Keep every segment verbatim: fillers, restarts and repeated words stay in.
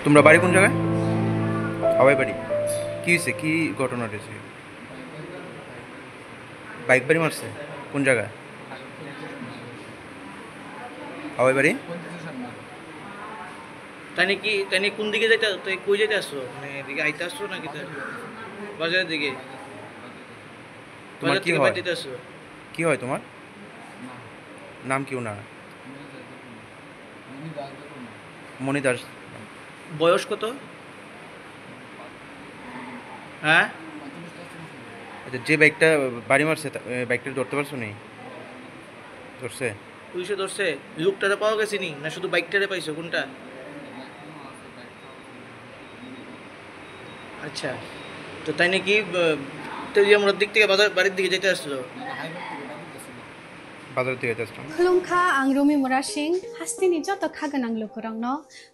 তোমরা বাড়ি কোন জায়গায়? হাওয়াই বাড়ি। কি হয়েছে? কি ঘটনা ঘটেছে? বাইক বাড়ি মারছে? কোন জায়গায়? হাওয়াই বাড়ি? তাই নাকি, তাই নাকি কোন দিকে যাইতে, তাই কই যাইতে আসছো? মানে এদিকে আইতে আসছো নাকি তাই? বাজারের দিকে? তোমার বাজার কি থেকে হয়? বাড়িতে আসছো? কি হয় তোমার? নাম কি ওনার? মণি দাস। বয়স কত? হ্যাঁ? আচ্ছা, যে বাইকটা বাড়ি মারছে, তা-, এ, বাইকটা ধরতে পারছো নি? ধরছে? পুলিশে ধরছে? লোকটারে পাওয়া গেছে নি? না শুধু বাইকটারে পাইছো? কোনটা? আচ্ছা, তো তাই নাকি, আহ, তেলিয়ামুড়ার দিক থেকে বাজার, বাড়ির দিকে যেতে আসলো? বাজারের দিকে যেতে আসলো। Khulumkha, ang Rumi Murasing, hasteni joto kha gwnang lukurokno,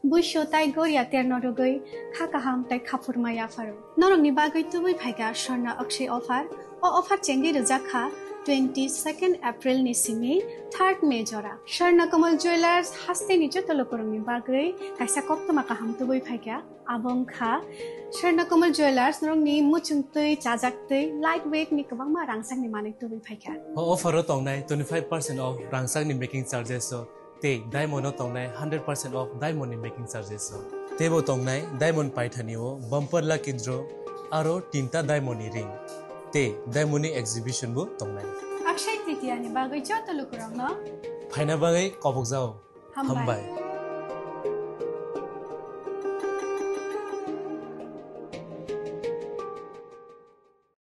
buisu tai goria terno rwgwi kha kaham tai khaphurma yapharo. Norokni bagwi tubui phaikha Swarna Akshay offer. O offer chengwi rwjak kha twenty second April ni simi third May jora. Swarna Kamal Jewelers hasteni joto lukurokni bagwi kaisa koktwma kaham tubui phaikha. Abo wngkha Swarna Kamal Jewelers, norokni muchung twi, chajak twi, light weight ni kwbangma rangchakni manwi tubui phaikha. O offer o tongnai twenty five percent off rangchakni making charges o, tei diamond o tongnai hundred percent off diamond ni making charges o. Teibo tongnai diamond paithani o bumper lucky draw aro tinta diamond ni ring, tei diamond ni exhibition bo tongnai. Akshay Tritiya ni bagwi joto lukurokno phaina bagwi kobokjao. Hambai. Hambai.